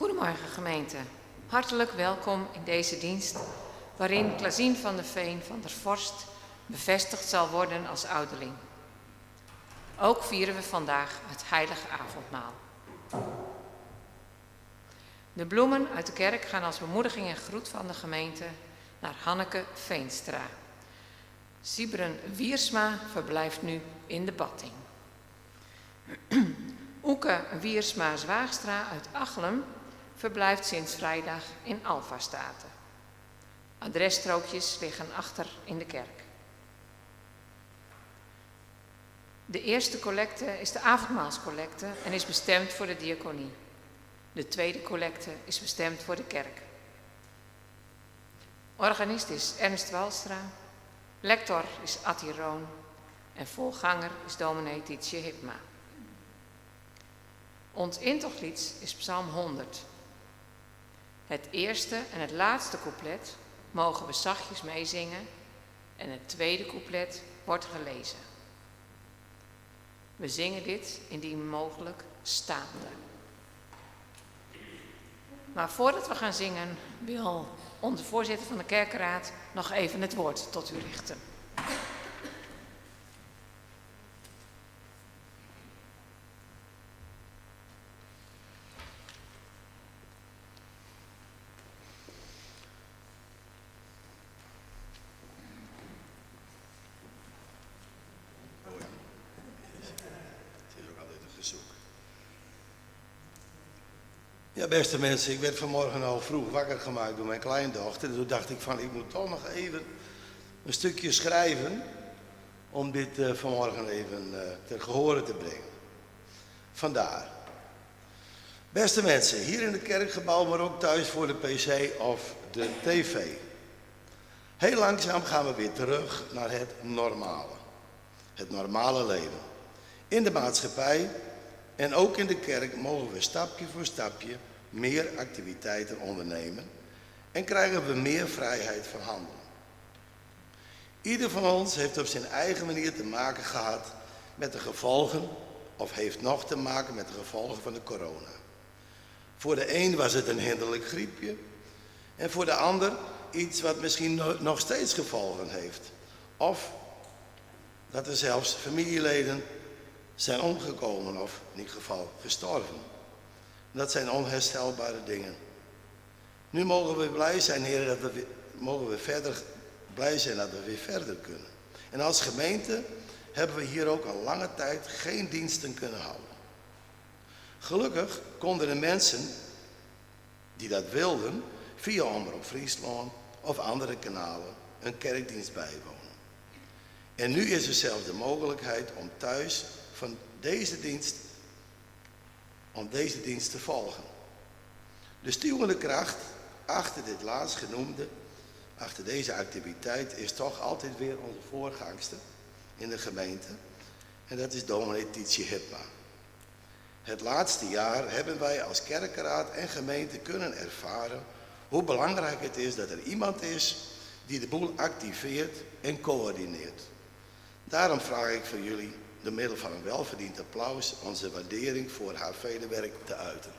Goedemorgen gemeente. Hartelijk welkom in deze dienst waarin Klazien van der Veen van der Vorst bevestigd zal worden als ouderling. Ook vieren we vandaag het heilige avondmaal. De bloemen uit de kerk gaan als bemoediging en groet van de gemeente naar Hanneke Veenstra. Siebren Wiersma verblijft nu in de Batting. Oeke Wiersma Zwaagstra uit Achlum verblijft sinds vrijdag in Alpha-State. Adresstrookjes liggen achter in de kerk. De eerste collecte is de avondmaalscollecte en is bestemd voor de diaconie. De tweede collecte is bestemd voor de kerk. Organist is Ernst Walstra, lector is Attie Roon en voorganger is dominee Tietje Hipma. Ons intochtlied is Psalm 100. Het eerste en het laatste couplet mogen we zachtjes meezingen en het tweede couplet wordt gelezen. We zingen dit indien mogelijk staande. Maar voordat we gaan zingen wil onze voorzitter van de kerkenraad nog even het woord tot u richten. Oh ja. Het is ook altijd een gezoek. Ja, beste mensen, ik werd vanmorgen al vroeg wakker gemaakt door mijn kleindochter. En toen dacht ik van, ik moet toch nog even een stukje schrijven om dit uh, vanmorgen even uh, ter gehore te brengen. Vandaar. Beste mensen, hier in het kerkgebouw, maar ook thuis voor de pc of de tv. Heel langzaam gaan we weer terug naar het normale. Het normale leven. In de maatschappij en ook in de kerk mogen we stapje voor stapje meer activiteiten ondernemen en krijgen we meer vrijheid van handelen. Ieder van ons heeft op zijn eigen manier te maken gehad met de gevolgen, of heeft nog te maken met de gevolgen van de corona. Voor de een was het een hinderlijk griepje en voor de ander iets wat misschien nog steeds gevolgen heeft. Of dat er zelfs familieleden zijn omgekomen of in ieder geval gestorven. Dat zijn onherstelbare dingen. Nu mogen we blij zijn, heren, dat we, mogen we verder blij zijn dat we weer verder kunnen. En als gemeente hebben we hier ook al lange tijd geen diensten kunnen houden. Gelukkig konden de mensen die dat wilden via Omroep Friesland of andere kanalen een kerkdienst bijwonen. En nu is er zelfs de mogelijkheid om thuis van deze dienst, om deze dienst te volgen. De stuwende kracht achter dit laatstgenoemde, achter deze activiteit, is toch altijd weer onze voorgangster in de gemeente. En dat is dominee Tietje Hipma. Het laatste jaar hebben wij als kerkenraad en gemeente kunnen ervaren hoe belangrijk het is dat er iemand is die de boel activeert en coördineert. Daarom vraag ik van jullie, door middel van een welverdiend applaus, onze waardering voor haar vele werk te uiten.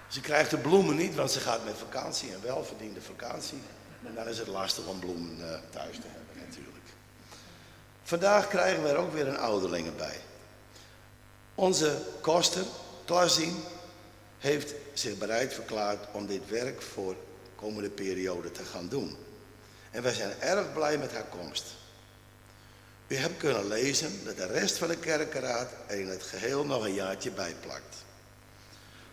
Ze krijgt de bloemen niet, want ze gaat met vakantie, een welverdiende vakantie. En dan is het lastig om bloemen uh, thuis te hebben natuurlijk. Vandaag krijgen we er ook weer een ouderlinge bij. Onze koster, Klazien, heeft zich bereid verklaard om dit werk voor de komende periode te gaan doen. En wij zijn erg blij met haar komst. U hebt kunnen lezen dat de rest van de kerkenraad er in het geheel nog een jaartje bij plakt.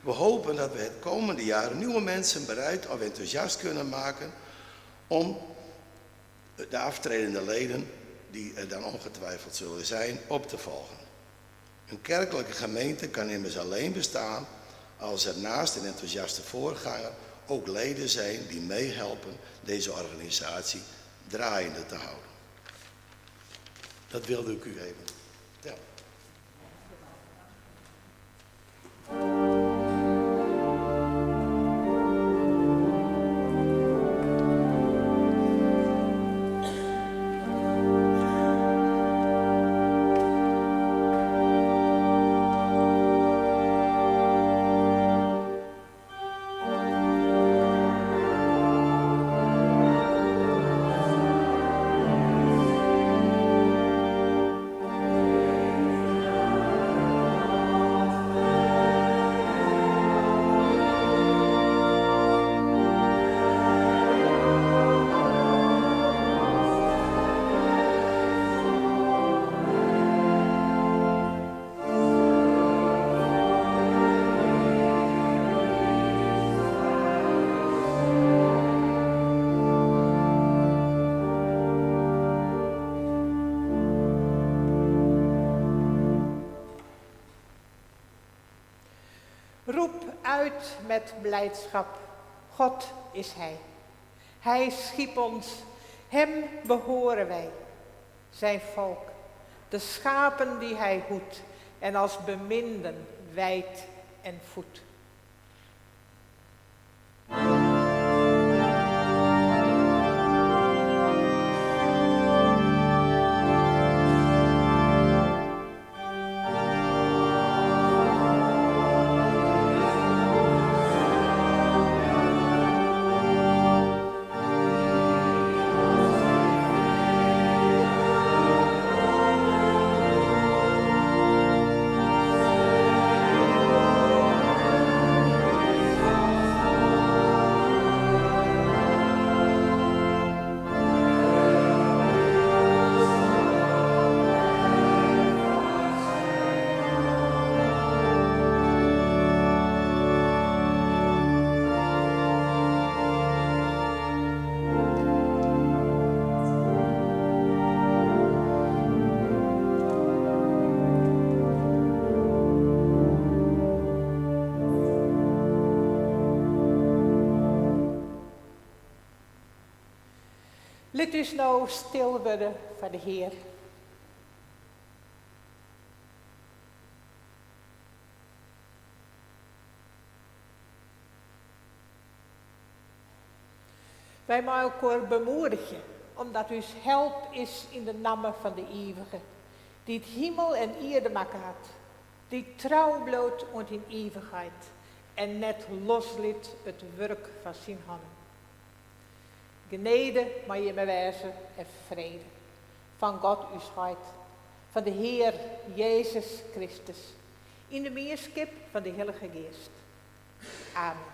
We hopen dat we het komende jaar nieuwe mensen bereid of enthousiast kunnen maken om de aftredende leden, die er dan ongetwijfeld zullen zijn, op te volgen. Een kerkelijke gemeente kan immers alleen bestaan als er naast een enthousiaste voorganger ook leden zijn die meehelpen deze organisatie draaiende te houden. Dat wilde ik u even vertellen. Roep uit met blijdschap, God is Hij. Hij schiep ons, Hem behoren wij, zijn volk, de schapen die Hij hoedt en als beminden weidt en voedt. Lit ús no stil wurde foar de Hear. Wy mei elkoar bemoedigje, omdat ús help is yn de namme fan de Ivige, dy't himel en ierde makke hat, dy't trou bliuwt oant yn ivichheid en net loslit it wurk fan syn hannen. Genede mei jimme wêze en frede fan God ús Heit, fan de Hear Jezus Kristus, yn de mienskip fan de Hillige Geast. Amen.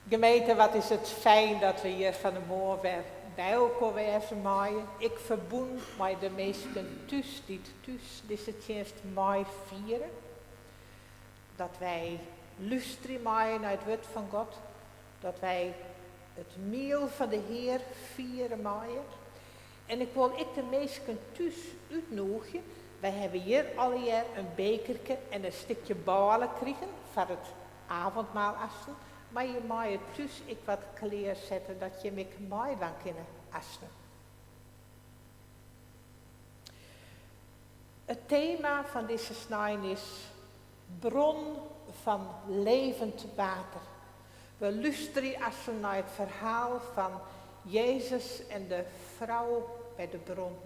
Gemeente, wat is it fijn dat we hjir fan 'e moarn wer by elkoar wêze meie. Ik ferbûn mei de minsken thús dy't thús dizze tsjinst meifiere. Dat wy lústerje meie nei it wurd fan God. Dat wy it miel fan de Hear fiere meie. En ik wol ek de minsken thús útnûgje. Wy hawwe hjir allegear in bekerke en in stikje bôle krigen foar it avondmaalasten. Mar je meie thús ek wat klearsette dat jim ek meidwaan kinne asten. It tema fan dizze snein is Bron fan levend water. We lústerje asten nei it ferhaal fan Jezus en de frou by de bron.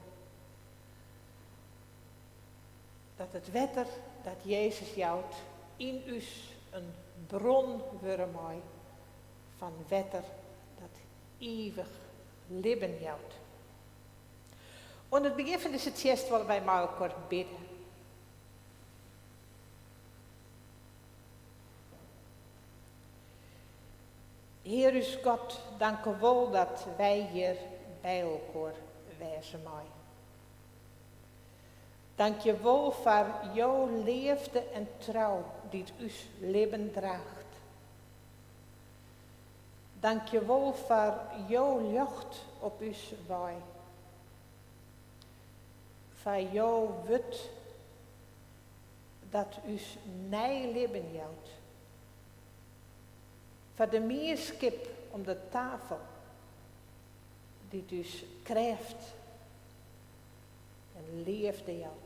Dat it wetter dat Jezus jout yn ús in bron wurde mei fan wetter dat ivich libben jout. Oan it begjin fan dizze tsjinst wolle wy mei elkoar bidde. Hear ús God, dankewol dat wy hjir by elkoar wêze meie. Dankjewol foar jo leafde en trou dy't ús libben draacht. Dankjewol foar jo ljocht op ús wei. Foar jo wurd dat ús nij libben jout. Foar de mienskip om de tafel dy't ús krêft en leafde jout.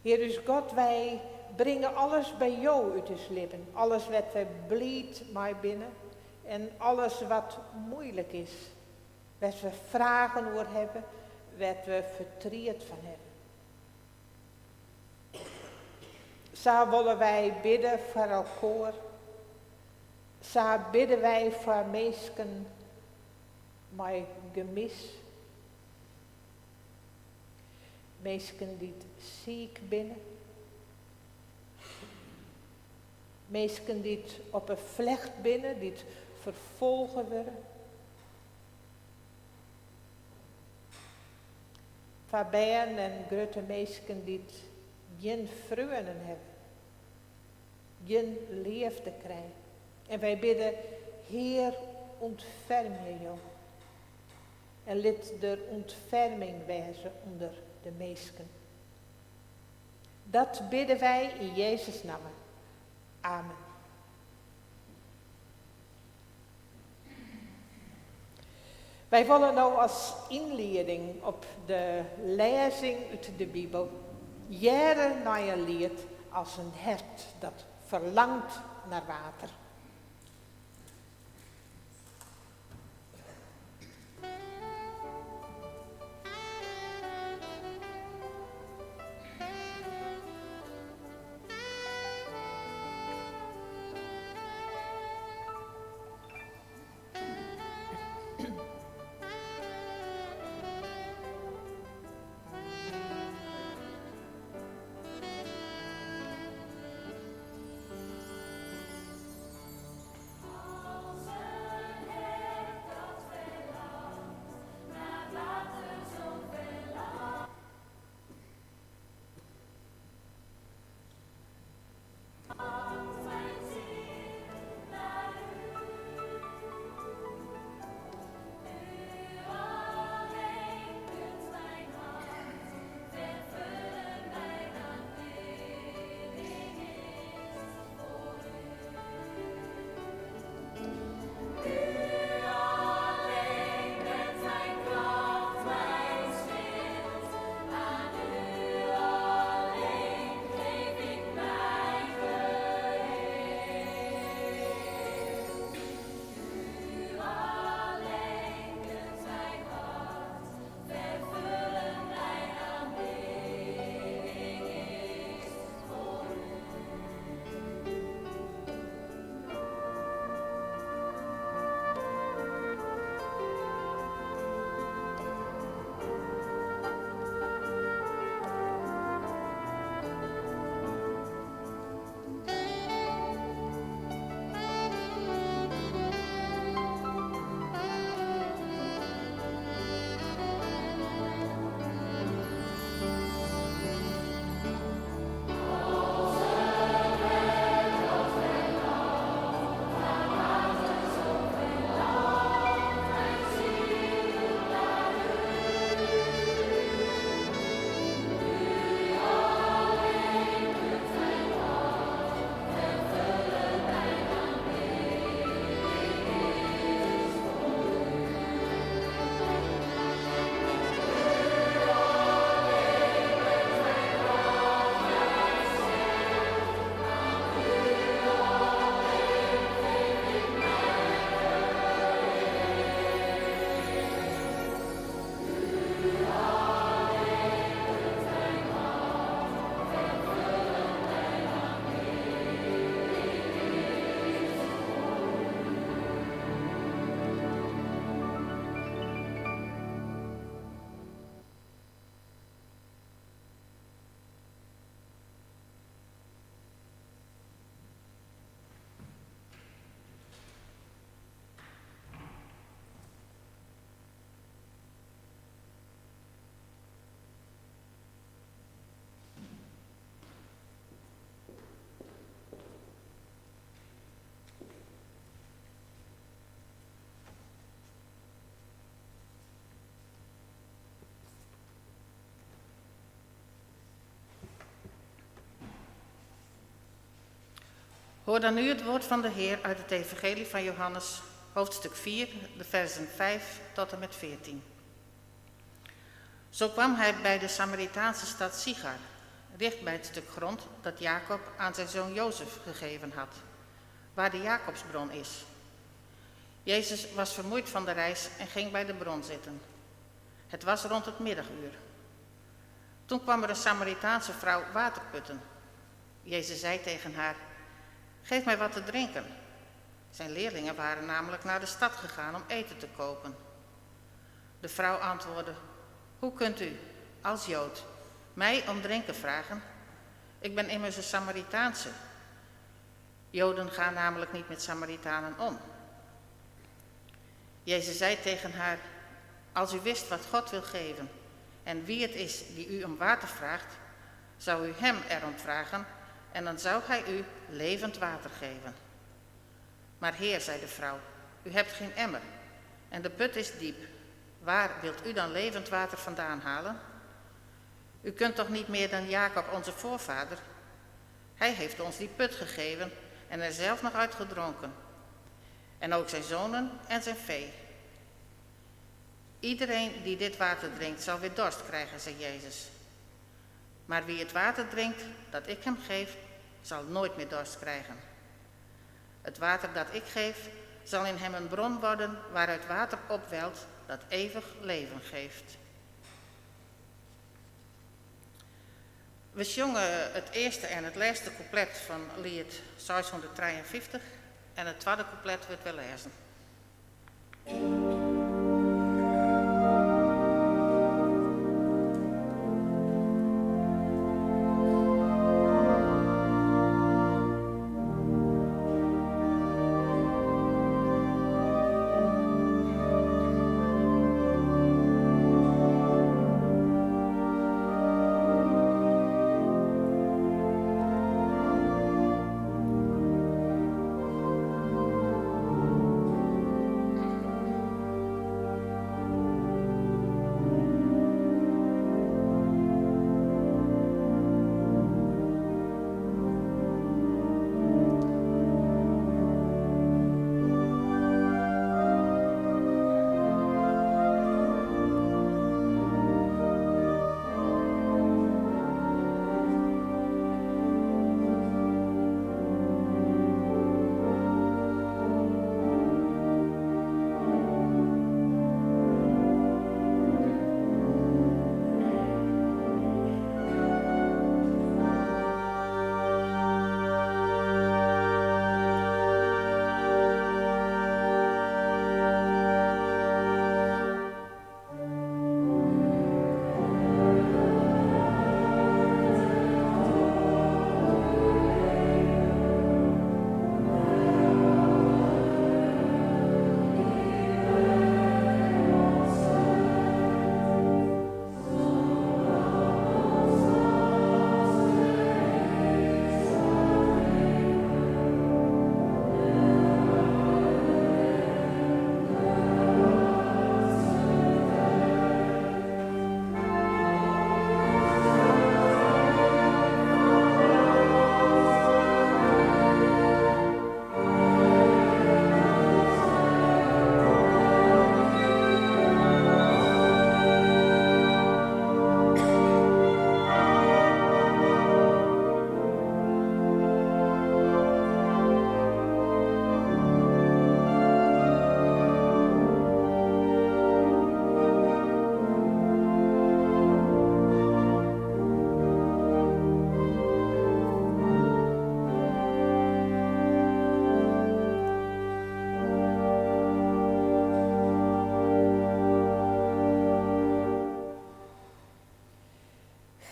Hear ús God, wy bringe alles by Jo út ús libben, alles wêr't wy bliid mei binne en alles wat muoilik is, wêr't we fragen oer hawwe, wêr't we fertriet fan hawwe. Sa wolle wy bidde foar elkoar, sa bidde wy foar minsken mei gemis. Minsken dy't siik binne. Minsken dy't op 'e flecht binne, dy't ferfolge wurde. Foar bern en grutte minsken dy't gjin freonen hawwe, gjin leafde krije. En wy bidde, Hear, ûntfermje Jo. En lit der ûntferming wêze ûnder de minsken. Dat bidde wy yn Jezus namme. Amen. Wy wolle no as ynlieding op de lêzing út de Bibel hearre nei in liet Als een hert dat verlangt naar water. Hoor dan nu het woord van de Heer uit het Evangelie van Johannes, hoofdstuk 4, de versen 5 tot en met 14. Zo kwam hij bij de Samaritaanse stad Sichar, dicht bij het stuk grond dat Jacob aan zijn zoon Jozef gegeven had, waar de Jacobsbron is. Jezus was vermoeid van de reis en ging bij de bron zitten. Het was rond het middaguur. Toen kwam er een Samaritaanse vrouw water putten. Jezus zei tegen haar: Geef mij wat te drinken. Zijn leerlingen waren namelijk naar de stad gegaan om eten te kopen. De vrouw antwoordde: Hoe kunt u, als Jood, mij om drinken vragen? Ik ben immers een Samaritaanse. Joden gaan namelijk niet met Samaritanen om. Jezus zei tegen haar: Als u wist wat God wil geven en wie het is die u om water vraagt, zou u hem erom vragen en dan zou hij u levend water geven. Maar heer, zei de vrouw, u hebt geen emmer en de put is diep. Waar wilt u dan levend water vandaan halen? U kunt toch niet meer dan Jacob, onze voorvader? Hij heeft ons die put gegeven en er zelf nog uitgedronken. En ook zijn zonen en zijn vee. Iedereen die dit water drinkt, zal weer dorst krijgen, zei Jezus. Maar wie het water drinkt dat ik hem geef, zal nooit meer dorst krijgen. Het water dat ik geef, zal in hem een bron worden waaruit water opwelt dat eeuwig leven geeft. We zongen het eerste en het laatste couplet van lied 653 en het tweede couplet wordt wel lezen.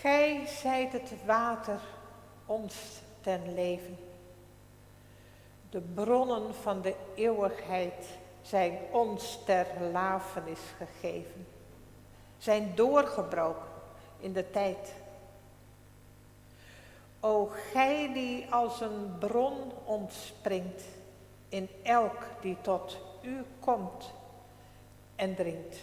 Gij zijt het water ons ten leven. De bronnen van de eeuwigheid zijn ons ter lafenis gegeven, zijn doorgebroken in de tijd. O gij die als een bron ontspringt in elk die tot u komt en drinkt.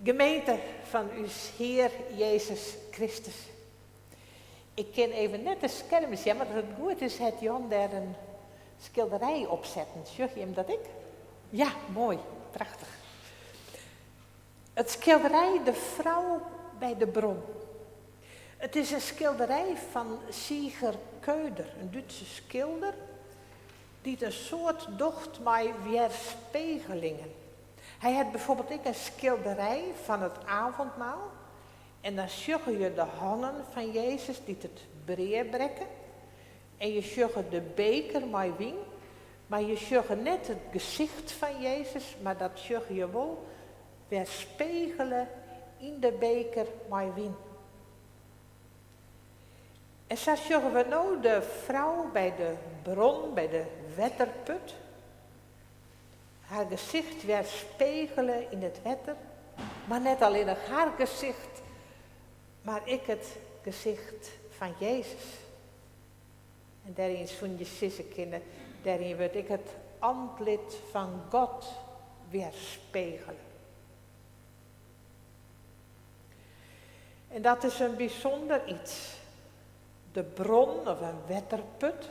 Gemeente fan ús Hear Jezus Kristus. Ik kin even net de skermen sjen, mar as it goed is hat Jan dêr in skilderij op setten. Sjoch jim dat ek? Ja, moai, prachtich. It skilderij De frou by de bron. It is in skilderij fan Sieger Köder, in Dútse skilder dy't in soad docht mei wjerspegelingen. Hy hat byfoarbyld ek in skilderij fan it avondmaal en dan sjogge je de hannen fan Jezus dy't it brea brekke en je sjogge de beker mei wyn, mar je sjogge net it gesicht fan Jezus, mar dat sjogge je wol wjerspegele yn de beker mei wyn. En sa sjogge we no de frou by de bron, by de wetterput. Har gesicht wjerspegele yn it wetter, mar net allinnich har gesicht, mar ek it gesicht fan Jezus. En dêryn soene je sizze kinne, dêryn wurdt ek it antlit fan God wjerspegele. En dat is in bysûnder iets. De bron of in wetterput.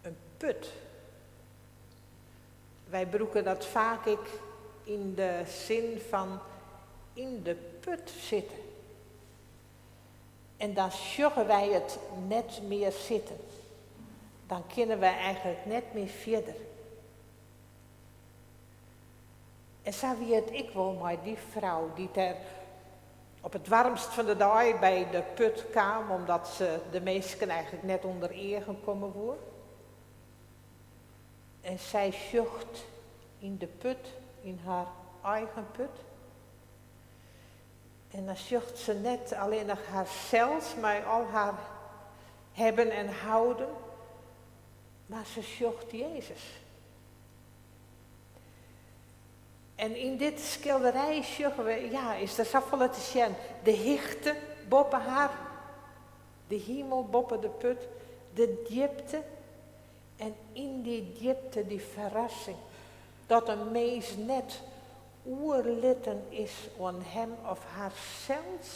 In put. Wy brûke dat faak ek yn de sin fan yn de put sitte. En dan sjogge wy it net mear sitten. Dan kinne wy eigentlik net mear fierder. En sa wie it ek wol mei dy frou dy't der op it waarmst fan de dei by de put kaam omdat se de minsken eigentlik net ûnder eagen komme woe. En sy sjocht yn de put, yn har eigen put. En dan sjocht se net allinnich harsels mei al har hawwen en hâlden, mar se sjocht Jezus. En yn dit skilderij sjogge we, ja, is der safolle te sjen. De hichte boppe har, de himel boppe de put, de djipte en yn dy djipte dy ferrassing dat in mins net oerlitten is oan him of harsels,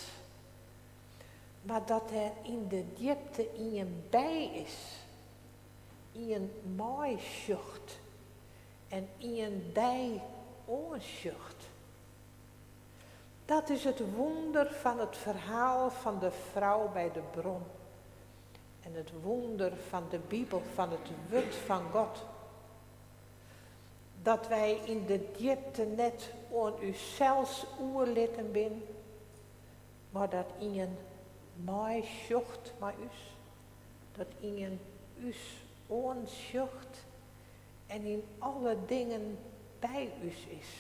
mar dat der yn de djipte ien by is, ien meisjocht en ien dy oansjocht. Dat is it wûnder fan it ferhaal fan de frou by de bron en it wûnder fan de Bibel, fan it wurd fan God. Dat wy yn de djipte net oan ússels oerlitten binne, mar dat ien meisjocht mei ús, dat ien ús oansjocht en yn alle dingen by ús is.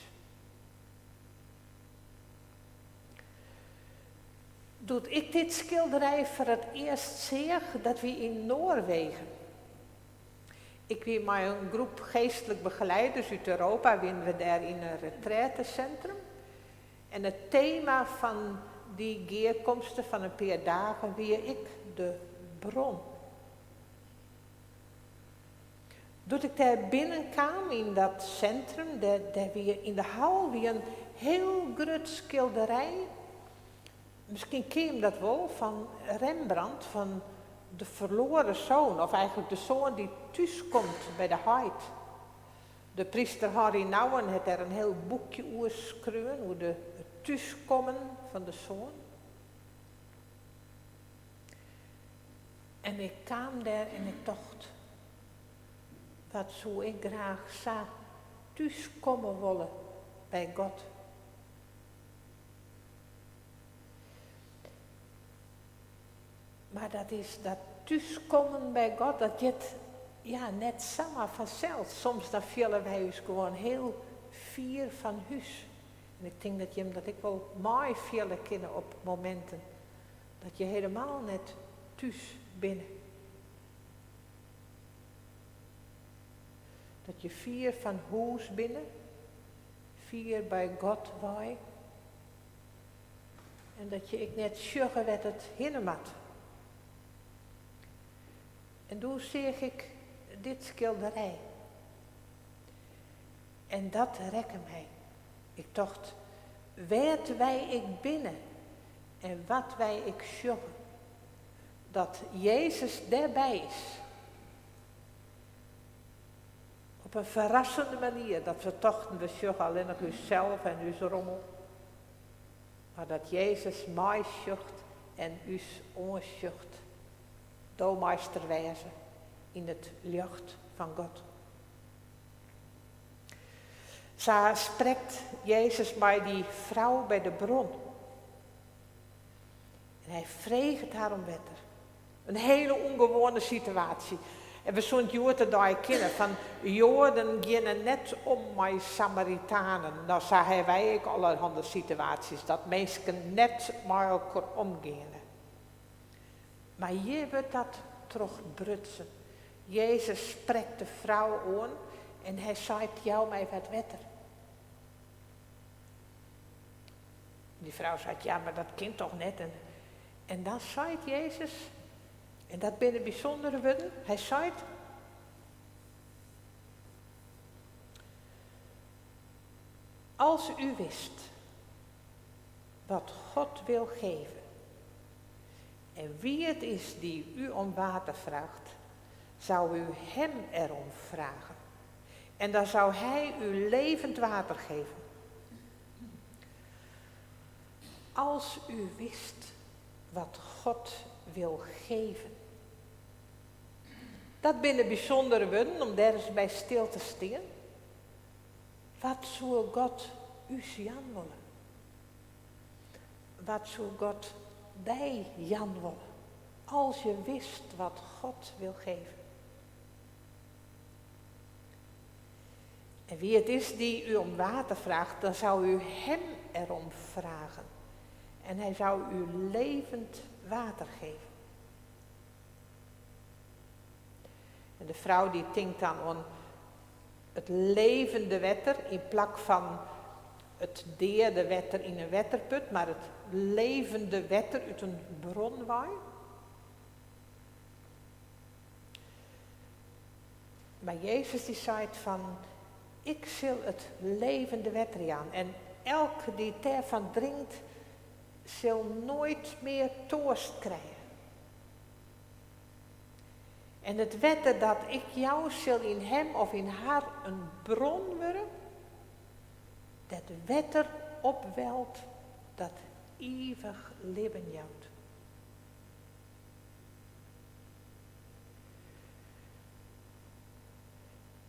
Doe't ik dit skilderij foar it earst seach, dat wie yn Noarwegen. Ik wie mei in groep geastlik begeleiders út Europa, wiene we dêr yn in retraitesintrum. En it tema fan dy gearkomste fan in pear dagen wie ek de bron. Doe't ik dêr binnenkaam yn dat sintrum, dêr, dêr wie yn de hal wie in hiel grut skilderij. Miskien ken jim dat wol fan Rembrandt, fan de ferloaren soan, of eigentlik de soan dy't thúskomt by de heit. De pryster Henri Nouwen hat dêr in hiel boekje oer skreaun, oer de, it thúskommen fan de soan. En ik kaam dêr en ik tocht, wat soe ik graach sa thúskomme wolle by God. Mar dat is dat thúskommen by God, dat giet ja, net samar fansels. Soms dan fiele wy ús gewoan hiel fier fan hûs. En ik tink dat jim dat ek wol meifiele kinne op mominten dat je hielendal net thús binne. Dat je fier fan hûs binne, fier by God wei. En dat je ek net sjogge wêr't it hinne moat. En doe seach ik dit skilderij. En dat rekke my. Ik tocht, wêr't wy ek binne en wat wy ek sjogge, dat Jezus dêrby is. Op in ferrassende manier, dat we tochten we sjogge allinnich ússels en ús rommel. Mar dat Jezus meisjocht en ús oansjocht. Do meist der wêze yn it ljocht fan God. Sa sprekt Jezus mei dy frou by de bron. En hy freget har om wetter. In hiele ûngewoane situaasje. En we soene it hjoed-de-dei kenne fan Joaden geane net om mei Samaritanen. No sa hawwe wy ek allerhande situaasjes dat minsken net mei elkoar omgeane. Mar hjir wurdt dat trochbrutsen. Jezus sprekt de frou oan en hy seit, Jou my wat wetter. Dy frou seit, Ja, mar dat kin toch net? En dan seit Jezus, en dat binne bysûndere wurden, hy seit, Als u wist wat God wil geven en wie het is die u om water vraagt, zou u hem erom vragen. En dan zou hij u levend water geven. Als u wist wat God wil geven. Dat binne bysûndere wurden om dêr ris by stil te stean. Wat soe God ús jaan wolle? Wat soe God dy jaan wolle? Als je wist wat God wil geven. En wie het is die u om water vraagt, dan zou u hem erom vragen. En hij zou u levend water geven. En de frou dy tinkt dan oan it levende wetter yn plak fan it deade wetter yn in wetterput, mar it levende wetter út in bron wei. Mar Jezus dy seit fan, Ik sil it levende wetter jaan en elk dy't dêrfan drinkt, sil noait mear toarst krije. En it wetter dat ik jou sil yn him of yn har in bron wurde, dêr't wetter opwelt dat ivich libben jout.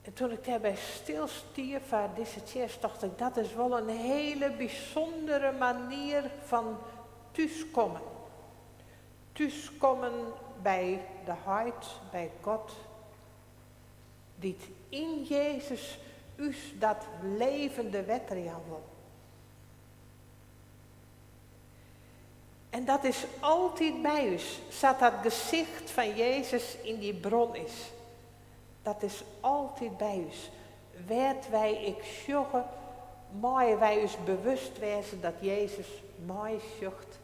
En toen ik dêrby stilstie foar dizze tsjinst, tocht ik, dat is wol in hiele bysûndere manier fan thúskommen. Thúskommen by de Heit, by God, dy't yn Jezus ús dat levende wetter jaan wol. En dat is altyd by ús, sa't dat gesicht fan Jezus yn dy bron is. Dat is altyd by ús. Wêr't wy ek sjogge, meie wy ús bewust wêze dat Jezus meisjocht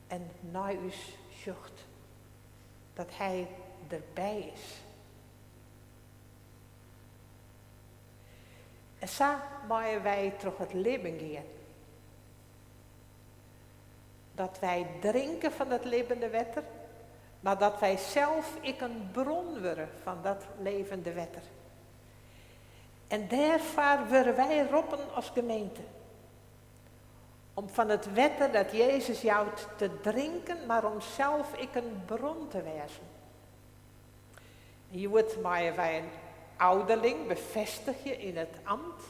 en nei ús sjocht. Dat hy derby is. En sa meie wy troch it libben gean. Dat wy drinke fan dat libbende wetter, mar dat wy sels ek in bron wurde fan dat levende wetter. En dêrfoar wurde wy roppen as gemeente. Om fan it wetter dat Jezus jout te drinken, mar om sels ek in bron te wêzen. Hjoed meie wy in ouderling befêstigje yn it amt.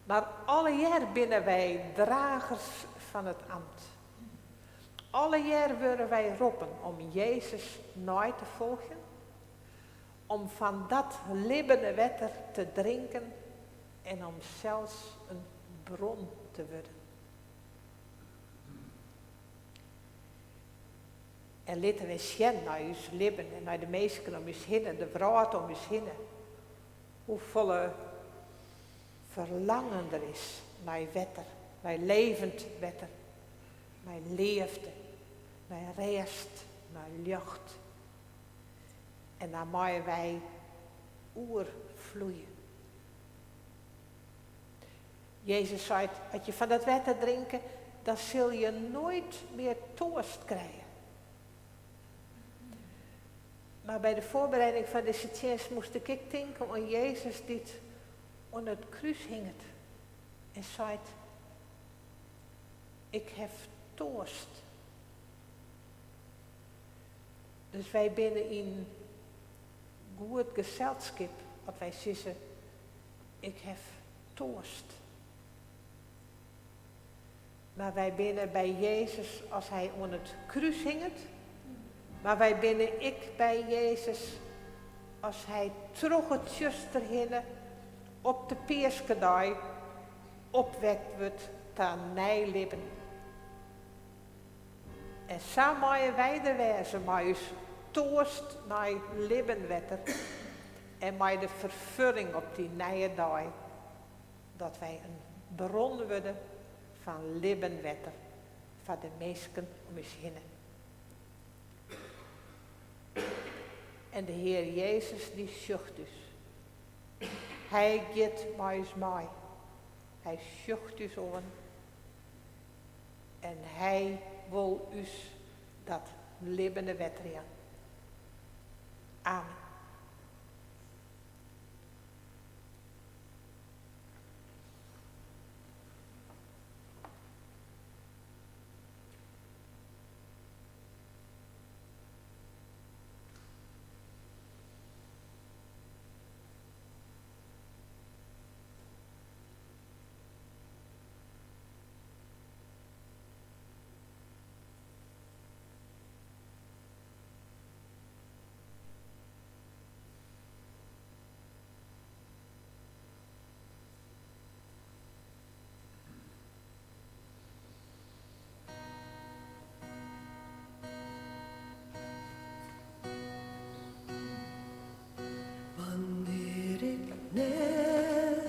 Mar allegear binne wy dragers fan it amt. Allegear wurde wy roppen om Jezus nei te folgjen, om fan dat libbene wetter te drinken en om sels in bron te wurden. En litte wy sjen nei ús libben en nei de minsken om ús hinne, de wrâld om ús hinne, hoefolle ferlangen der is nei wetter, nei levend wetter, nei leafde, nei rêst, nei ljocht. En dan meie wy oerfloeie. Jezus seit, as je fan dat wetter drinke, dan sil je noait mear toarst krije. Mar by de foarbereiding fan dizze tsjinst moast ik ek tinke oan Jezus dy't oan it krús hinget en seit, Ik haw toarst. Dus wy binne yn goed geselskip as wy sizze, Ik haw toarst. Mar wy binne by Jezus as hy oan it krús hinget, mar wy binne ek by Jezus as hy troch it tsjuster hinne op de Peaskedei opwekt wurdt ta nij libben. En sa meie wy der wêze mei ús toarst nei libben wetter en mei de ferfulling op dy nije dei dat wy in bron wurde fan libben wetter foar de minsken om ús hinne. En de Hear Jezus dy sjocht ús. Hy giet mei ús mei. Hy sjocht ús oan. En hy wol ús dat libbene wetter jaan. Amen. Wannear ik net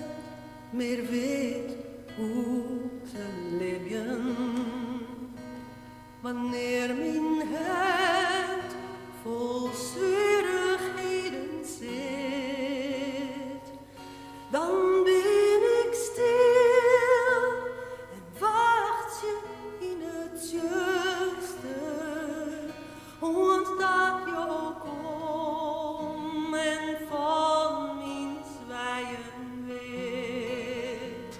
mear wit hoe te libjen, wannear myn hert fol swierrichheden sit, dan bin ik stil en wachtsje yn it tsjuster oant dat Jo komme en fan myn swijen wit.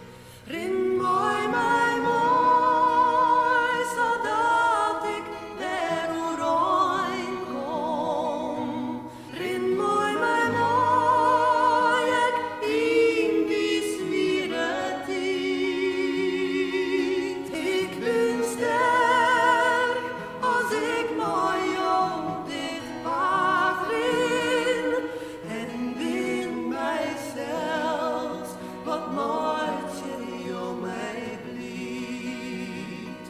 Rin mei my mei, sadat ik wer oerein kom. Rin mei my mei, ek yn dy swiere tiid. Ik bin sterk as ik mei Jo dit paad rin en bin mysels, wat meitsje Jo my bliid.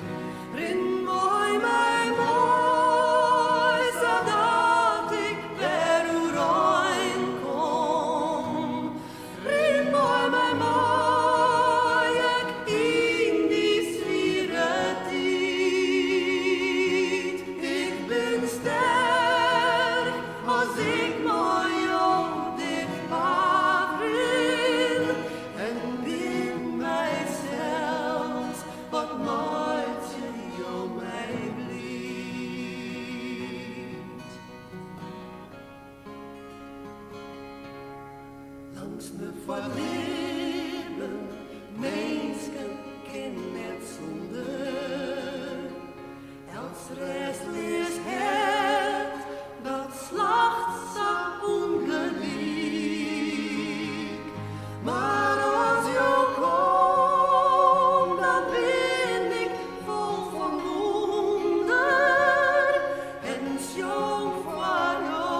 Rin mei my mei, sadat ik wer oerein kom. Rin mei my mei, ek yn dy swiere tiid. Ik bin sterk as ik mei Jo dit paad rin en bin mysels, wat meitsje Jo my bliid. Langstme foar libben, minsken kin net sûnder. Elts rêstleas hert, dat slacht sa ûngelyk. Mar as Jo komme, dan bin ik fol fan wûnder. En sjong foar Jo,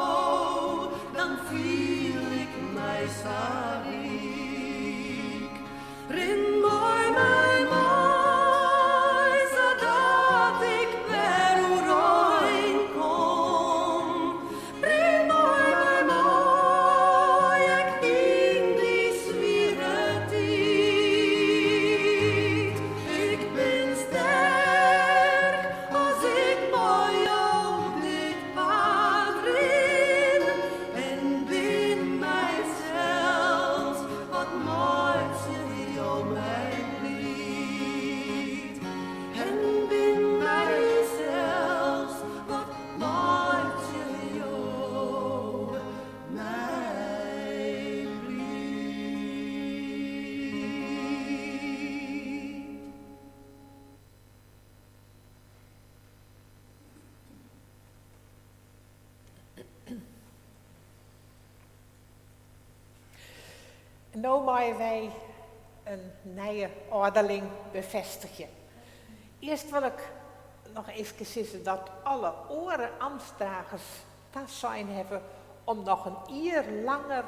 dan fiel ik my sa ryk. Rin mei my mei, sadat ik wer No meie wy in nije âlderling befêstigje. Earst wol ik noch efkes sizze dat alle oare amtsdragers tasein hawwe om noch in jier langer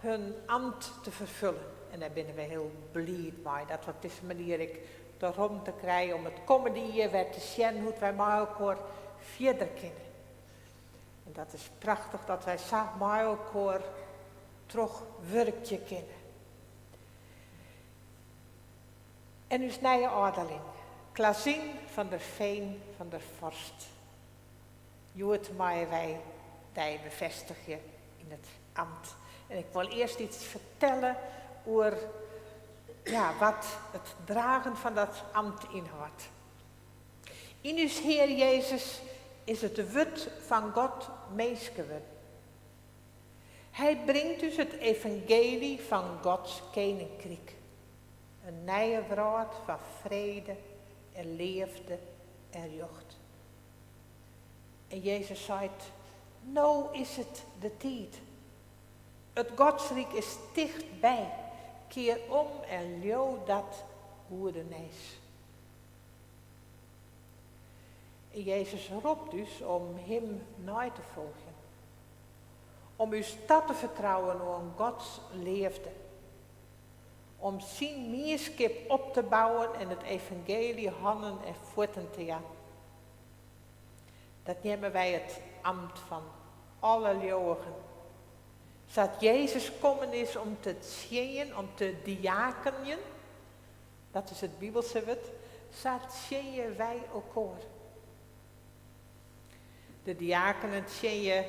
hun amt te ferfullen. En dêr binne we hiel bliid mei, dat we op dizze manier ek de romte krije om it kommende jier wer te sjen hoe't wy mei elkoar fierder kinne. En dat is prachtich dat wy sa mei elkoar trochwurkje kinne. En ús nije âlderling, Klazien van der Veen van der Vorst. Hjoed meie wy dy befêstigje yn it amt. En ik wol earst iets fertelle oer ja, wat it dragen fan dat amt ynhâldt. Yn ús Hear Jezus is it wurd fan God minske wurden. Hy bringt ús it evangeelje fan Gods keninkryk. In nije wrâld fan frede en leafde en rjocht. En Jezus seit, no is it de tiid. It Godsryk is tichtby. Kear om en leau dat goede nijs. En Jezus ropt ús om him nei te folgjen. Om ús ta te fertrouwen oan Gods leafde. Om syn mienskip op te bouwen en it evangeelje hannen en fuotten te jaan. Dat neame wy it amt fan alle leauwigen. Sa't Jezus kommen is om te tsjinjen, om te diakenjen, dat is it Bibelske wurd, sa tsjinje wy elkoar. De diakenen tsjinje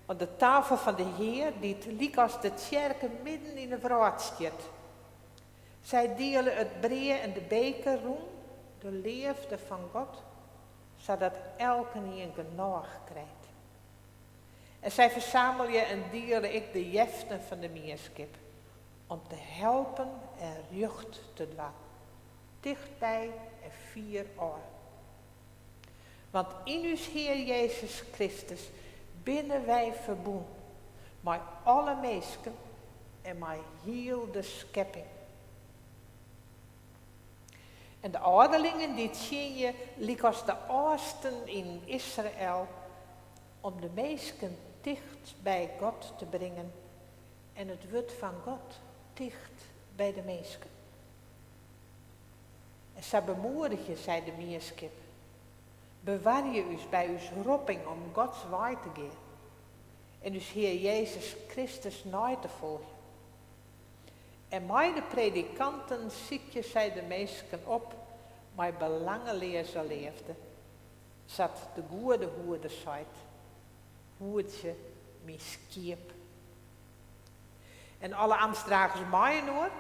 oan de tafel fan de Hear, dy't lykas de tsjerke midden yn 'e wrâld stiet. Sy diele it brea en de beker rûn, de leafde fan God, sadat elkenien genôch krijt. En sy fersammelje en diele ek de jeften fan de mienskip, om te helpen en rjocht te dwaan, tichtby en fier ôf. Want yn ús Hear Jezus Kristus binne wy ferbûn mei alle minsken en mei hiel de skepping. En de âlderlingen dy tsjinje lykas de âldsten yn Israel om de minsken ticht by God te bringen en it wurd fan God ticht by de minsken. En sa bemoedigje sy de mienskip. Bewarje ús by ús ropping om Gods wei te gean en ús Hear Jezus Kristus nei te folgjen. En mei de predikanten sykje sy de minsken op mei belangeleaze leafde, sa't de goede hoeder seit, hoedzje myn skiep. En alle amtsdragers mei-inoar,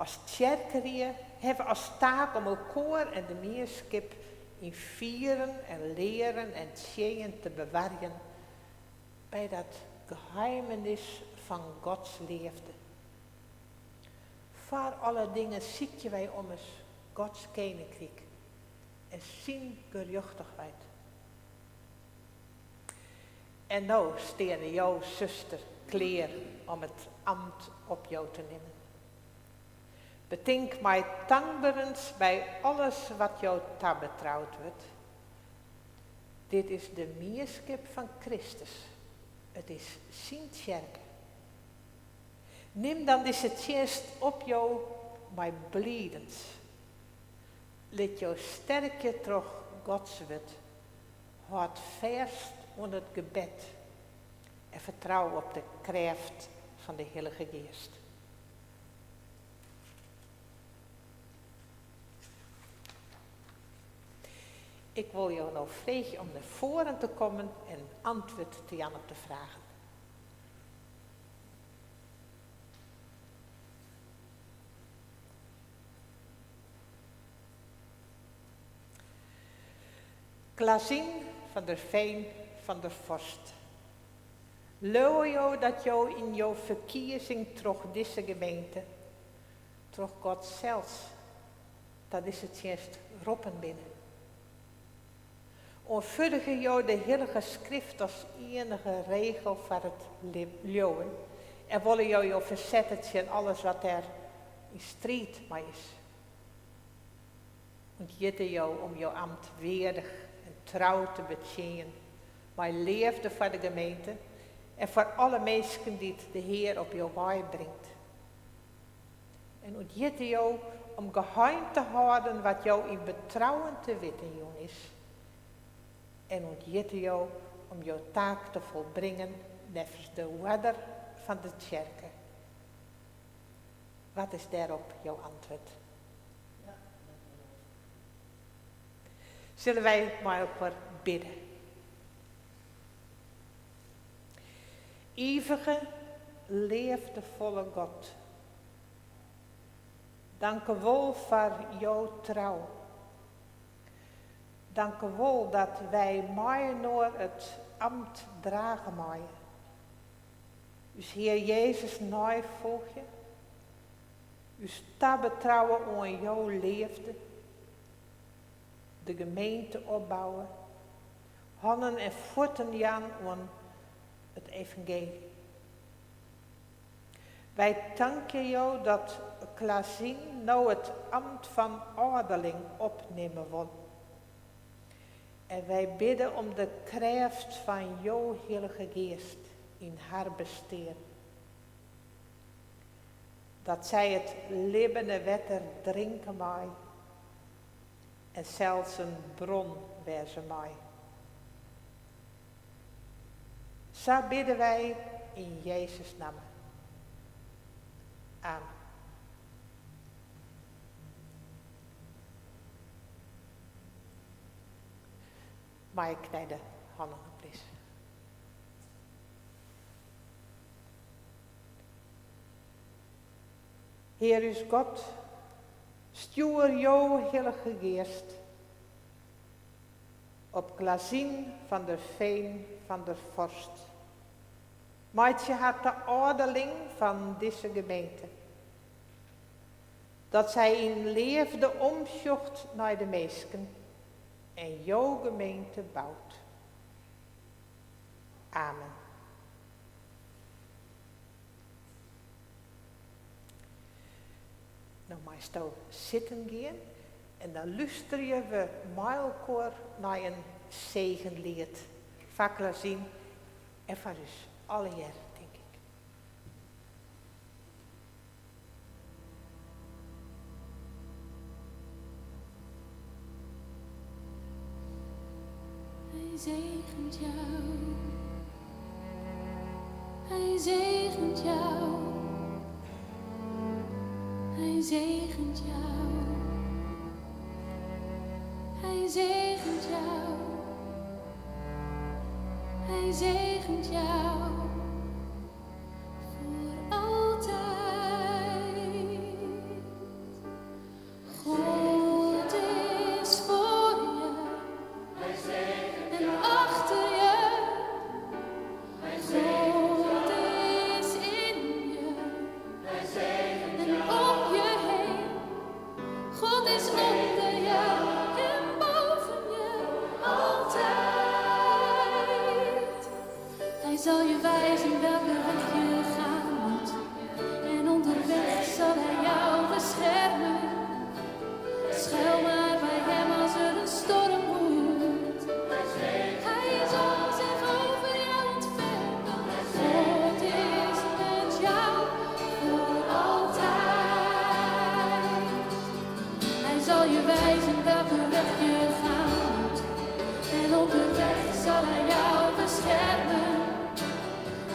as tsjerkerie, hawwe as taak om elkoar en de mienskip yn fieren en learen en tsjinjen te bewarjen by dat geheimenis fan Gods leafde. Foar alle dingen sykje wy ommers Gods keninkryk en syn gerjochtichheid. En no steane jo, suster, klear om it amt op jo te nimmen. Betink mei tankberens by alles wat jo tabetroud wurdt. Dit is de mienskip fan Kristus. It is syn tsjerke. Nim dan dizze tsjinst op jo mei blidens. Lit jo sterkje troch Gods wurd. Hâld fêst oan it gebed en fertrou op de krêft fan de Hillige Geast. Ik wol jo no freegje om nei foaren te kommen en antwurd te jaan op de fragen. Klazien van der Veen van der Vorst. Leauwe jo dat jo yn jo ferkiezing troch dizze gemeente, troch God sels, ta dizze tsjinst roppen binne? Oanfurdigje jo de Hillige Skrift as iennige regel foar it leauwen? En wolle jo jo fersette tsjin alles wat dêr yn striid mei is? Unthjitte jo om jo amt weardich en trou te betsjinjen, mei leafde foar de gemeente en foar alle minsken dy't de Hear op jo wei bringt? En ûnthjitte jo om geheim te hâlden wat jo yn betrouwen te witten jûn is? En ûnthjitte jo om jo taak te folbringen neffens de oarder fan de tsjerke? Wat is dêrop jo antwurd? Sille wy mei elkoar bidde? Ivige, leafdefolle God, dankewol foar jo trou. Dankewol dat wy mei-inoar it amt drage meie. Us Hear Jezus neifolgje, ús tabetrouwe oan jo leafde, de gemeente opbouwe, hannen en fuotten jaan oan it evangeelje. Wy tankje jo dat Klazien no it amt fan âlderling opnimme wol. En wy bidde om de krêft fan jo Hillige Geast yn har bestean. Dat sy it libbene wetter drinke mei en sels in bron wêze mei. Sa bidde wy yn Jezus namme. Amen. Mei ik nei de hannen oplizze. Hear ús God, stjoer jo Hillige Geast op Klazien van der Veen van der Vorst. Meitsje har ta âlderling fan dizze gemeente. Dat sy yn leafde omsjocht nei de minsken en jo gemeente bout. Amen. No meisto sitten gean en dan lústerje we mei elkoar nei in segenliet foar Klazien en foar ús allegear, tink ik. Hij zegent jou. Hij zegent jou. Hij zegent jou. Hij zegent jou. Hij zegent jou. Voor altijd. God is voor je en achter je. God is in je en om je heen. God is onder je en boven je altijd. Hij zal je wijzen welke weg je gaan moet. En onderweg zal hij jou beschermen. Schuil maar bij hem als er een storm woedt. Hij zal zich over jou ontfermen. God is met jou voor altijd. Hij zal je wijzen welke weg je gaan moet. En onderweg zal hij jou beschermen.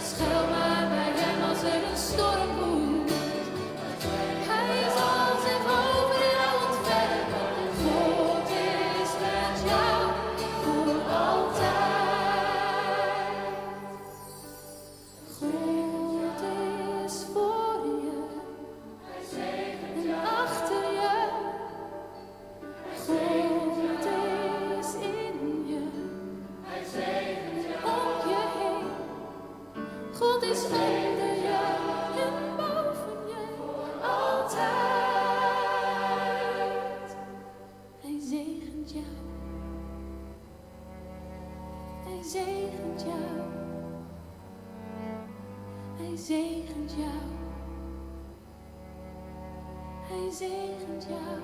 Schuil maar bij hem als er een storm woedt. Hij zal zich over jou ontfermen. God is met jou voor altijd. God is voor je en achter je. God is in je en om je heen. God is onder je en boven je altijd. Hij zegent jou. Hij zegent jou. Hij Hij zegent jou. Hij zegent jou.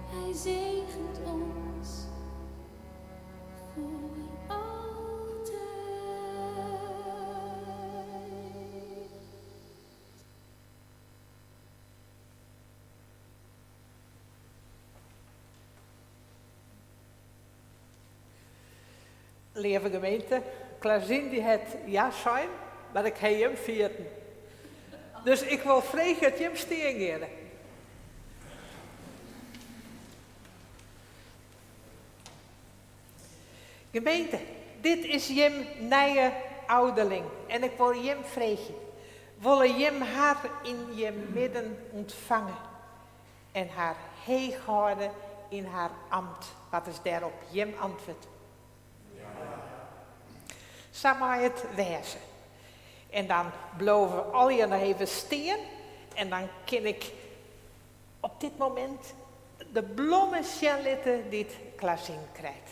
Hij zegent ons voor altijd. Leave gemeente, Klazien dy hat ja sein, mar ik ha jim ferjitten. Dus ik wol freegje dat jim stean geane. Gemeente, dit is jim nije ouderling en ik wol jim freegje, wolle jim har yn jim midden ûntfange en har heech hâlde yn har amt? Wat is dêrop jim antwurd? Sa mei it wêze. En dan bliuwe we allegear noch even stean en dan kin ik op dit momint de blommen sjen litte dy't Klazien krijt.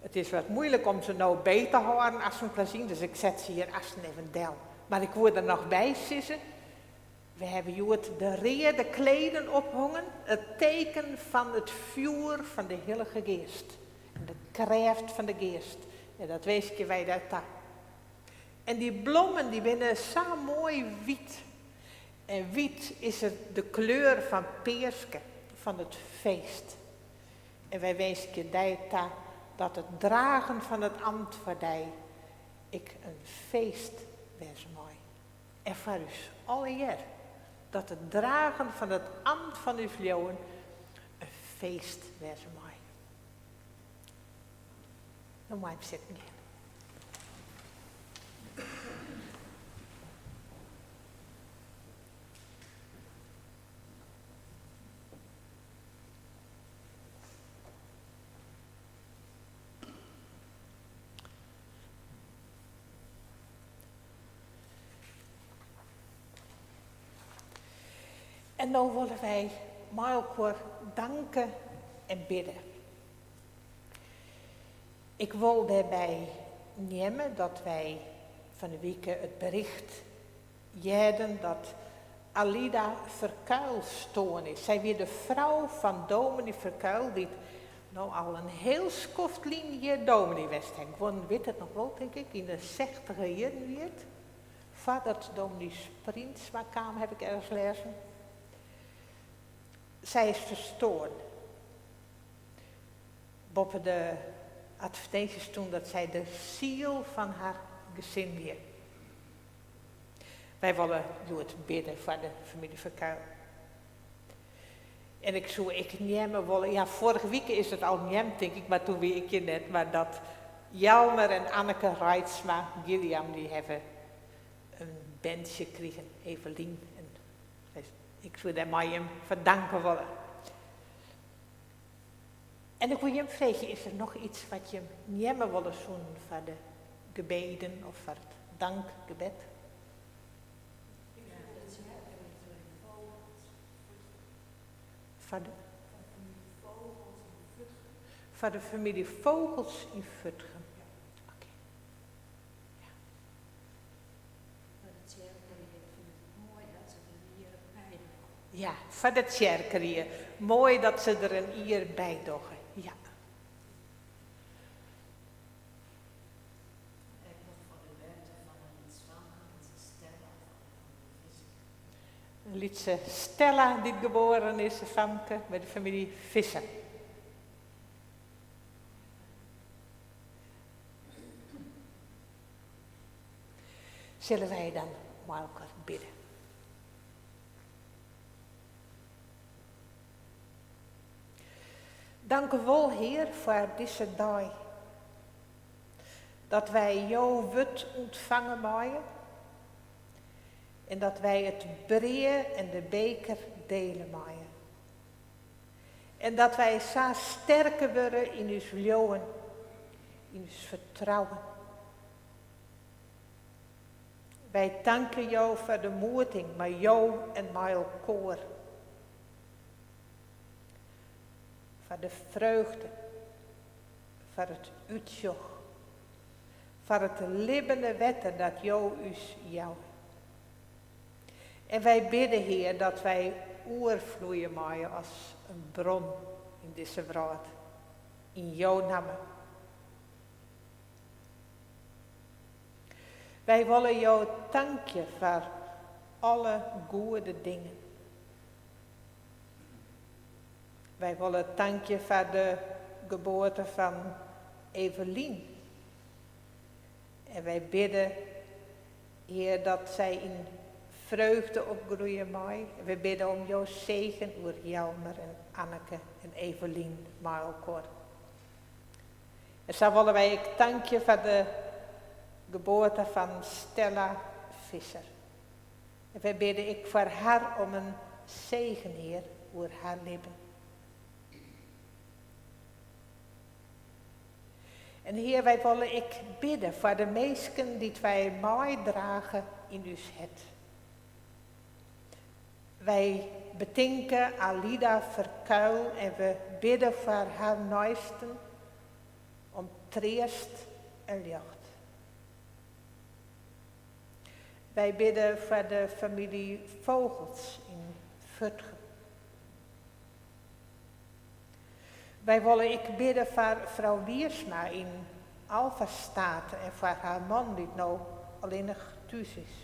It is wat muoilik om se no beet te hâlden as fan Klazien, dus ik set se hjir asten even del. Mar ik woe der noch by sizze, we hawwe hjoed de reade kleden ophongen, it teken fan it fjoer fan de Hillige Geast en de krêft fan de Geast. En dat winskje wy dêr ta. En dy blommen dy binne sa moai wyt. En wyt is it de kleur fan Peaske, fan it feest. En wy winskje dy ta dat it dragen fan it amt foar dy ek in feest wêze mei. En foar ús allegear, dat it dragen fan it amt fan ús leauwen in feest wêze mei. No mei jim sitten gean. En no wolle wy mei elkoar danke en bidde. Ik wol dêrby neame dat wy fan 'e wike it bericht hearden dat Alida Verkuil stoarn is. Sy wie de frou fan dominee Verkuil, dy't no al in hiel skoft lyn hjir dominee west hat. Guon witte it noch wol, tink ik, yn de sechtiger jierren wie it. Foardat dominee Spriensma kaam, haw ik ergens lêzen. Sy is ferstoarn. Boppe de advertinsje stûn dat sy de siel fan har gesin wie. Wy wolle hjoed bidde foar de famylje Verkuil. En ik soe ek neame wolle, ja foarige wike is it al neamd tink ik, mar toen wie ik hjir net, mar dat Jelmer en Anneke Reitsma Gilliam dy hawwe in berntsje krigen, Evelien. En ik soe dêr mei jim foar danke wolle. En ik wol jim freegje, is der noch iets wat jim neame wolle soenen foar de gebeden of foar it dankgebed? Foar de, foar de famylje Vogels yn Furdgum. Oké. Ja. Ja, foar de tsjerkerie. Moai dat se der in jier by dogge. Ja. In lytse Stella dy't geboren is, in famke, by de famylje Visser. Sille wy dan mei elkoar bidde? Dankewol, Hear, foar dizze dei. Dat wy jo wurd ûntfange meie en dat wy it brea en de beker dele meie. En dat wy sa sterker wurde yn ús leauwen, yn ús fertrouwen. Wy tankje jo foar de moeting mei jo en mei elkoar. Foar de freugde, foar it útsjoch, Foar it libbene wetter dat Jo ús jouwe. En wy bidde, Hear, dat wy oerfloeie meie as in bron yn dizze wrâld. Yn Jo namme. Wy wolle Jo tankje foar alle goede dingen. Wy wolle tankje foar de geboarte fan Evelien. En wy bidde, Hear, dat sy yn freugde opgroeie mei. Wy bidde om Jo segen oer Jelmer en Anneke en Evelien mei elkoar. En sa wolle wy ek tankje foar de geboarte fan Stella Visser. En wy bidde ek foar har om in segen, Hear, oer har libben. En Hear, wy wolle ek bidde foar de minsken dy't wy meidrage yn ús hert. Wy betinke Alida Verkuil en we bidde foar har neisten om treast en ljocht. Wy bidde foar de famylje Vogels yn Furdgum. Wy wolle ek bidde foar frou Wiersma yn Alvastate en foar har man dy't no allinnich thús is.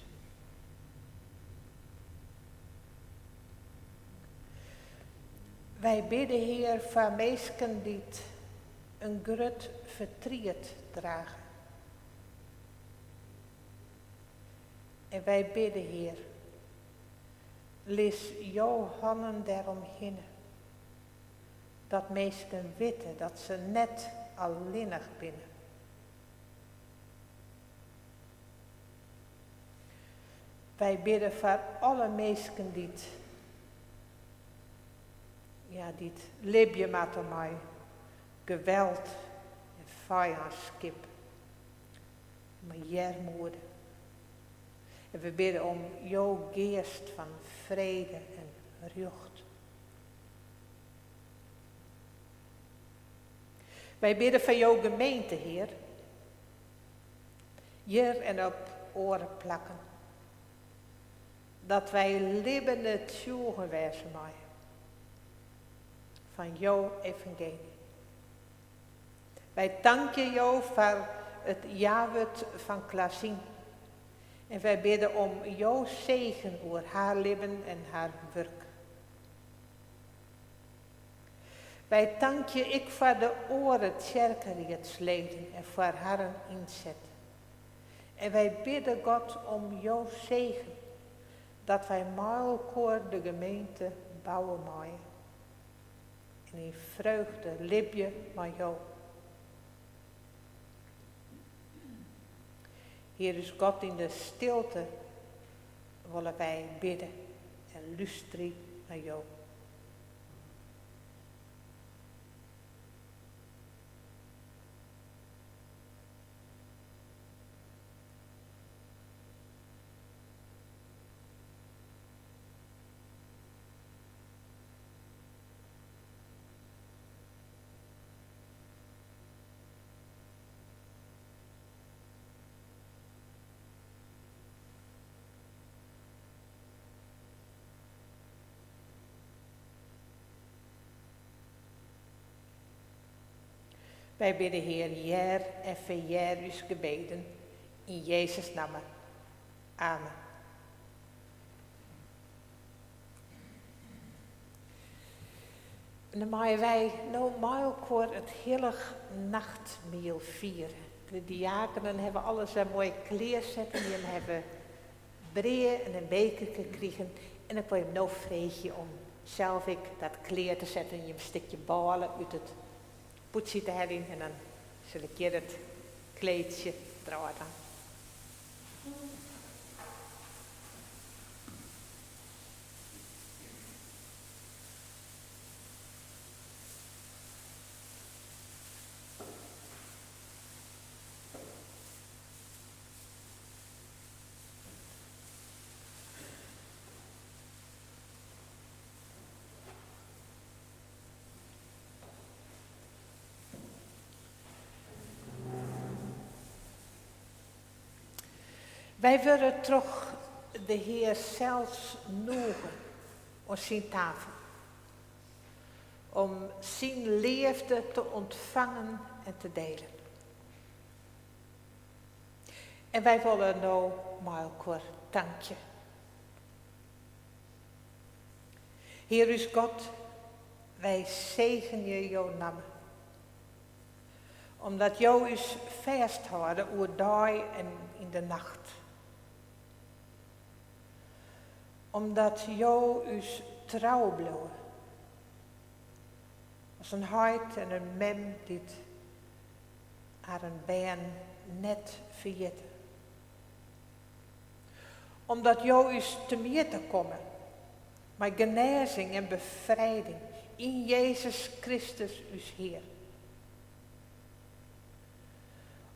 Wy bidde, Hear, foar minsken dy't in grut fertriet drage. En wy bidde, Hear, lis jo hannen dêromhinne. Dat minsken witte dat se net allinnich binne. Wy bidde foar alle minsken dy't, ja, dy't libje moatte mei geweld en fijânskip, mei earmoede. En we bidde om jo geast fan frede en rjocht. Wy bidde foar jo gemeente, Hear. Hjir en op oare plakken. Dat wy libbene tsjûgen wêze meie fan jo evangeelje. Wy tankje jo foar it jawurd fan Klazien. En wy bidde om jo segen oer har libben en har wurk. Wy tankje ek foar de oare tsjerkeriedsleden en foar harren ynset. En wy bidde God om jo segen, dat wy mei elkoar de gemeente bouwe meie. En yn freugde libje mei jo. Hear ús God, yn de stilte wolle wy bidde en lústerje nei jo. Wy bidde Hear, hear en ferhear ús gebeden yn Jezus namme. Amen. En dan meie wy no mei elkoar it hillich nachtmiel fiere. De diakenen hawwe alles wer moai klearsetten. Jim hawwe brea en in bekerke krigen. En ik wol jim no freegje om sels ek dat klear te setten. Jim stikje bôle út it pûdsje te heljen. En dan sil ik hjir it kleedsje draaie. Wy wurde troch de Hear sels nûge oan syn tafel. Om syn leafde te ûntfangen en te dielen. En wy wolle no mei elkoar tankje. Hear ús God, wy segenje jo namme. Omdat jo ús fêsthâlde oerdei en yn de nacht. Omdat jo ús trou bliuwe. As in heit en in mem dy't harren bern net ferjitte. Omdat jo ús temjitte komme mei genêzing en befrijding yn Jezus Kristus ús Hear.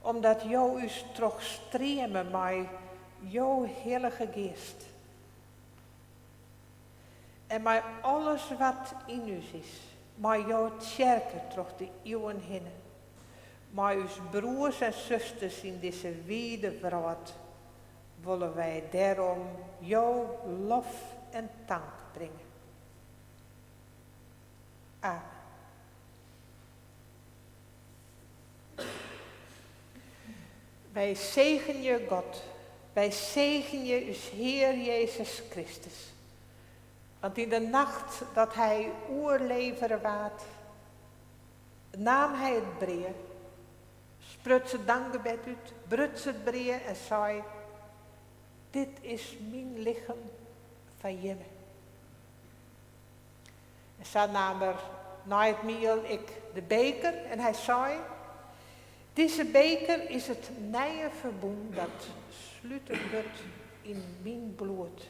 Omdat jo ús trochstreame mei jo hillige Geast. En mei alles wat yn ús is, mei jo tsjerke troch de iuwen hinne. Mei ús broers en susters yn dizze wide wrâld wolle wy dêrom jo lof en tank bringe. Amen. Wy segenje God, wy segenje ús Hear Jezus Kristus. Want yn de nacht dat hy oerlevere waard, naam hy it brea, spruts it dankgebed út, bruts it brea en sei, Dit is myn lichem foar jimme. En sa naam er nei it miel ek de beker en hy sei, Dizze beker is it nije ferbûn dat sluten wurdt yn myn bloed.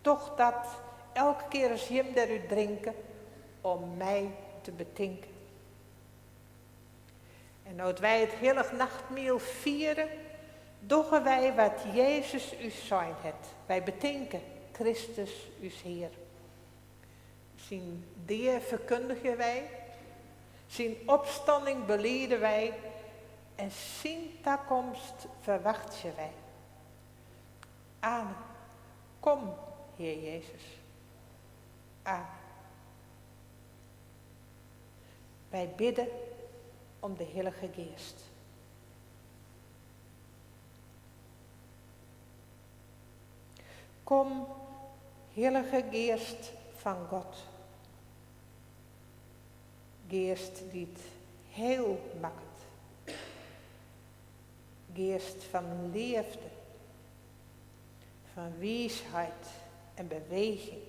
Doch dat elke kear as jim derút drinke om my te betinken. En no't wy it hillich nachtmiel fiere, dogge wy wat Jezus ús sein hat. Wy betinke Kristus ús Hear. Syn dea ferkundigje wy, syn opstanning belide wy en syn takomst ferwachtsje wy. Amen. Kom, Hear Jezus. Amen. Wy bidde om de Hillige Geast. Kom, Hillige Geast fan God. Geast dy't hiel makket. Geast fan leafde, fan wiisheid en beweging.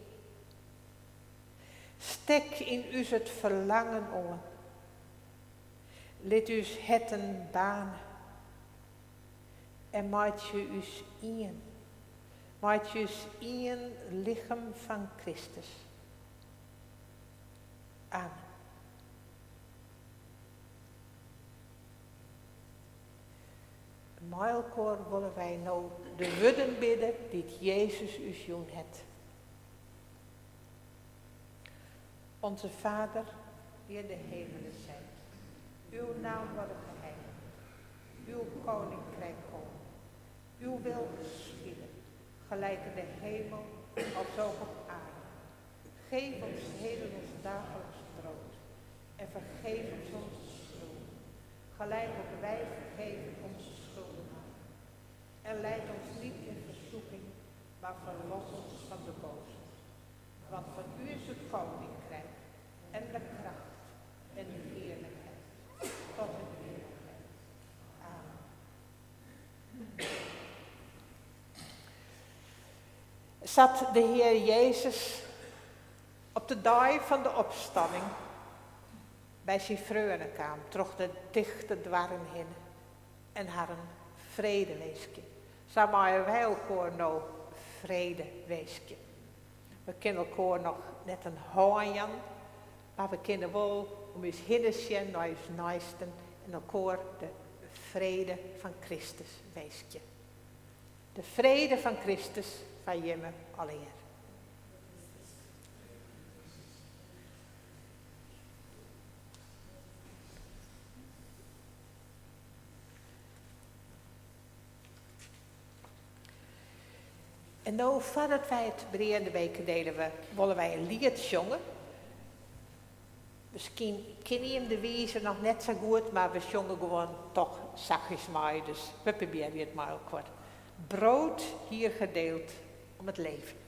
Stek yn ús it ferlangen oan. Lit ús herten baarne. En meitsje ús ien. Meitsje ús ien lichem fan Kristus. Amen. Mei elkoar wolle wy no de wurden bidde dy't Jezus ús jûn hat. Onze Vader, die in de hemelen zijt, uw naam worde geheiligd, uw koninkrijk komen, uw wil geschieden, gelijk in de hemel als ook op aarde. Geef ons heden ons dagelijks brood en vergeef ons onze schulden, gelijk ook wij vergeven onze schuldenaren. En leid ons niet in verzoeking, maar verlos ons van de boze. Want van u is het koninkrijk en de kracht en de heerlijkheid tot in de eeuwigheid. Amen. Sa't de Hear Jezus op de dei fan de opstanning by syn freonen kaam troch de tichte doarren hinne en harren frede winskje, sa meie wy elkoar no frede winskje. We kinne elkoar noch net in hân jaan, mar we kinne wol om ús hinne sjen nei ús neisten en elkoar de frede fan Kristus winskje. De frede fan Kristus foar jimme allegear. En no, foardat wy it brea en de beker dele, wolle wy in liet sjonge. Miskien kinne jim de wize noch net sa goed, mar we sjonge gewoan toch sachjes mei, dus we probearje it mei elkoar. Brood hier gedeeld om het leven.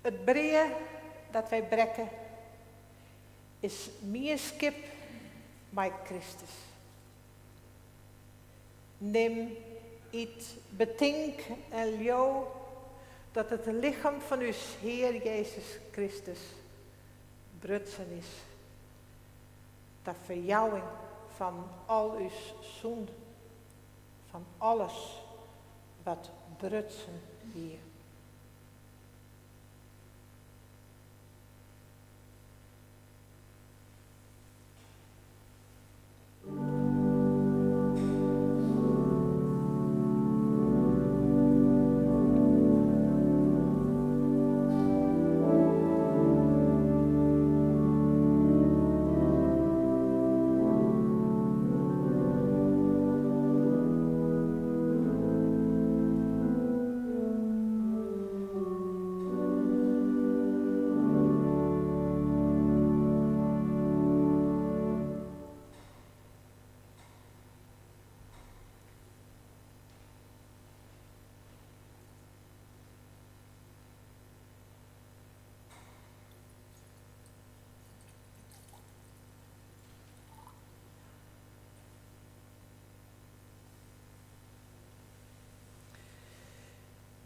It brea dat wy brekke is mienskip mei Kristus. Nim, yt, betink en leau dat it lichem fan ús Hear Jezus Kristus brutsen is ta ferjouwing fan al ús sûnden, fan alles wat brutsen wie.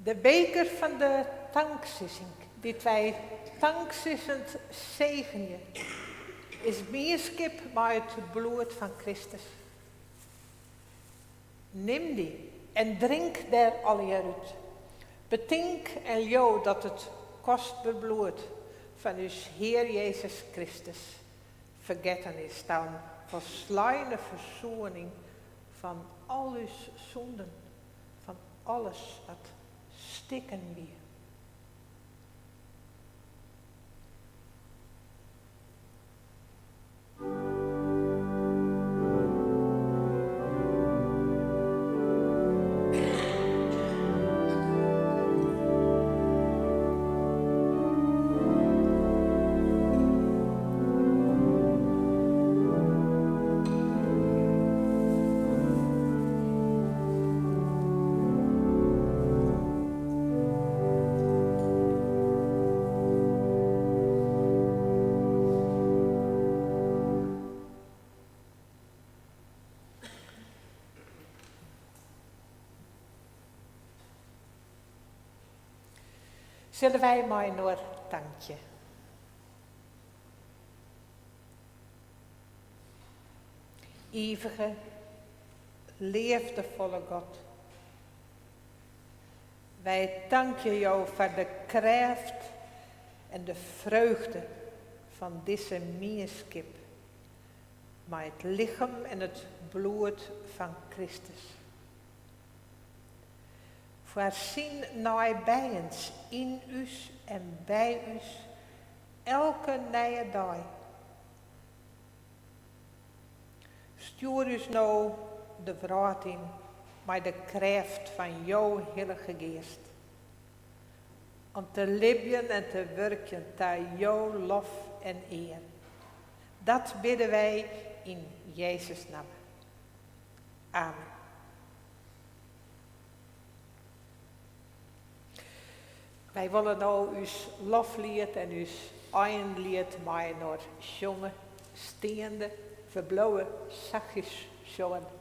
De beker fan de tanksizzing, dy't wy tanksizzend segenje, is mienskip mei it bloed fan Kristus. Nim dy en drink dêr allegear út. Betink en leau dat it kostber bloed fan ús Hear Jezus Kristus fergetten is ta in folsleine fersoening fan al ús sûnden, fan alles wat stikken wie. Sille wy mei-inoar tankje? Ivige, leafdefolle God, wy tankje Jo foar de krêft en de freugde fan dizze mienskip mei it lichem en it bloed fan Kristus. Foar syn neibyens yn ús en by ús elke nije dei. Stjoer ús no de wrâld yn mei de krêft fan jo Hillige Geast. Om te libjen en te wurkjen ta jo lof en ear. Dat bidde wy yn Jezus namme. Amen. Wy wolle no ús lofliet en ús einliet mei-inoar sjonge, steande, we bliuwe sachjes sjongen.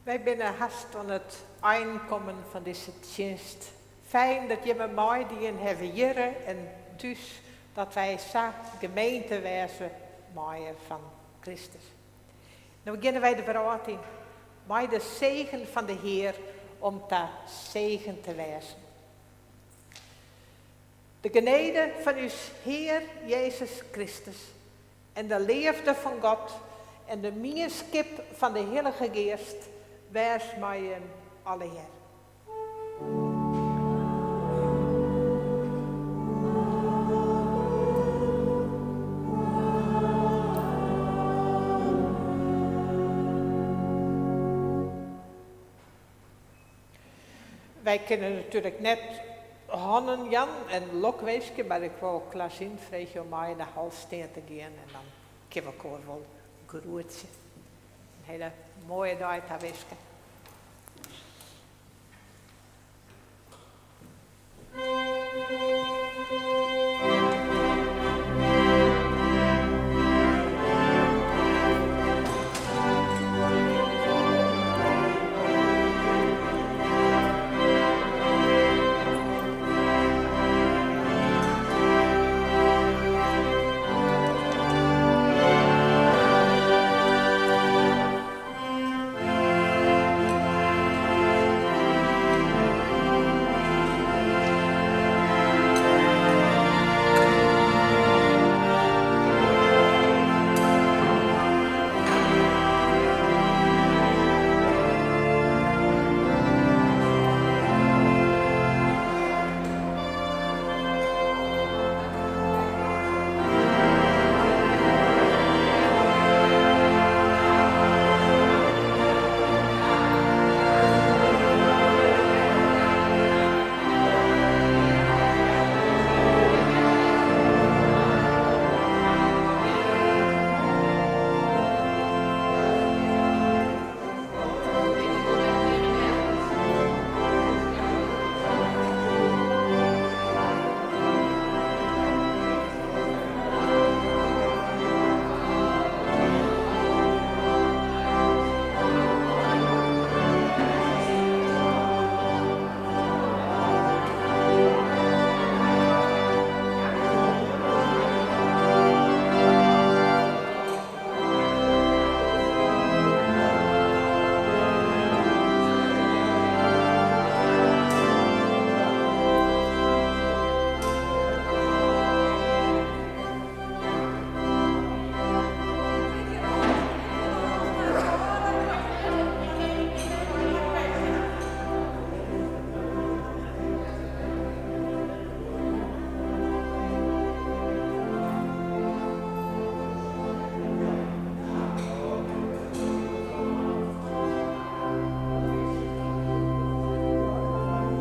Wy binne hast oan it ein kommen fan dizze tsjinst. Fijn dat jimme meidien hawwe hjir en thús, dat wy sa gemeente wêze meie fan Kristus. No geane wy de wrâld yn mei de segen fan de Hear om ta segen te wêzen. De genede fan ús Hear Jezus Kristus en de leafde fan God en de mienskip fan de Hillige Geast wês mei jim allegear. Wy kinne natuerlik net hannen jaan en lokwinskje, mar ik wol Klazien freegje om mei yn de hal stean te gean en dan kinne we elkoar wol groetsje. In hiele moaie dei tawinske.